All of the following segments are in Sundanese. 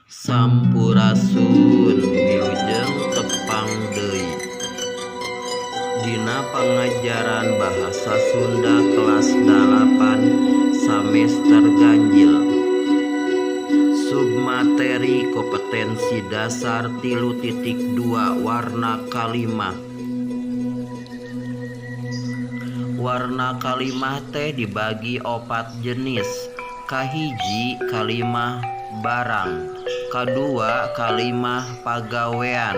Sampurasun, wilujeng tepang deui. Dina pangajaran Bahasa Sunda kelas 8 samester ganjil. Submateri kompetensi dasar 3.2 warna kalimah. Warna kalimah teh dibagi 4 jenis. Kahiji kalimah barang, kadua kalimah pagawean,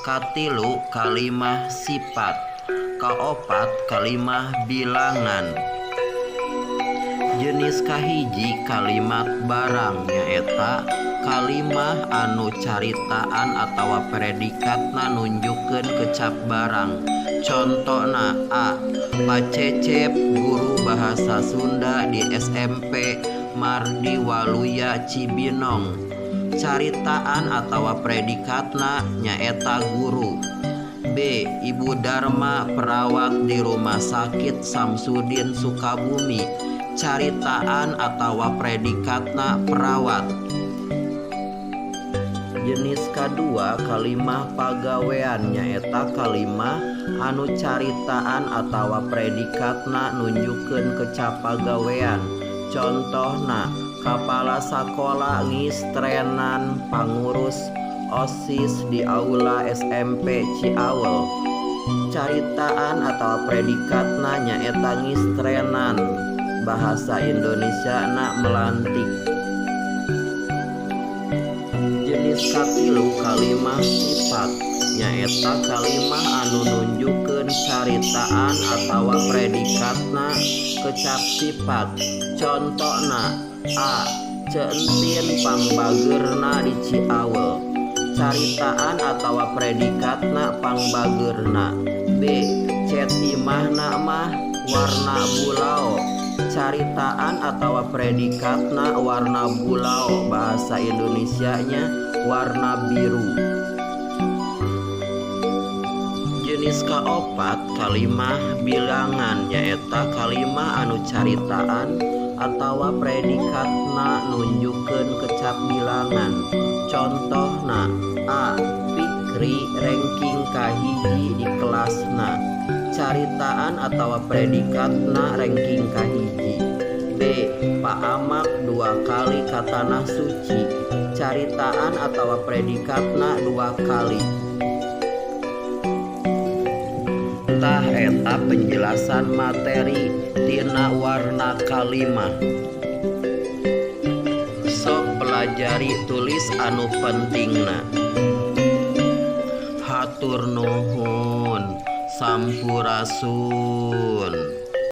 katilu kalimah sifat, kaopat kalimah bilangan. Jenis kahiji kalimat barang nyaeta kalimah anu caritaan atawa predikatna nunjukkeun kecap barang. Contona A. Pak Cecep guru bahasa Sunda di SMP Mardi Waluya Cibinong. Caritaan atawa predikatna nyaeta guru. B. Ibu Dharma perawat di Rumah Sakit Samsudin Sukabumi. Caritaan atawa predikatna perawat. Jenis kadua kalimah pagawean nyaeta kalimah anu caritaan atawa predikatna nunjukkeun kecap pagawean. Contohna kapala sakola ngistrenan pangurus OSIS di aula SMP Ciawel. Caritaan atawa predikatna nyaeta ngistrenan. Bahasa Indonesiana melantik. Jenis katilu kalimah sifat nyaeta kalimah anu nunjukkeun caritaan atawa predikatna kecap sifat. Contona A. Ceu Entin pangbageurna di Ciawel. Caritaan atawa predikatna pangbageurna. B. Cet imahna mah warna bulao. Caritaan atawa predikatna warna bulao. Bahasa Indonesianya warna biru. Jenis kaopat kalimah bilangan nyaeta kalimah anu caritaan atawa predikatna nunjukkeun kecap bilangan. Contohna A. Fikri ranking kahiji di kelasna. Caritaan atawa predikatna ranking kahiji. B. Pak Amak 2 kali ka tanah suci. Caritaan atawa predikatna 2 kali. Tah eta penjelasan materi tina warna kalimah. Sok pelajari tulis anu pentingna. Hatur nuhun. Sampurasun.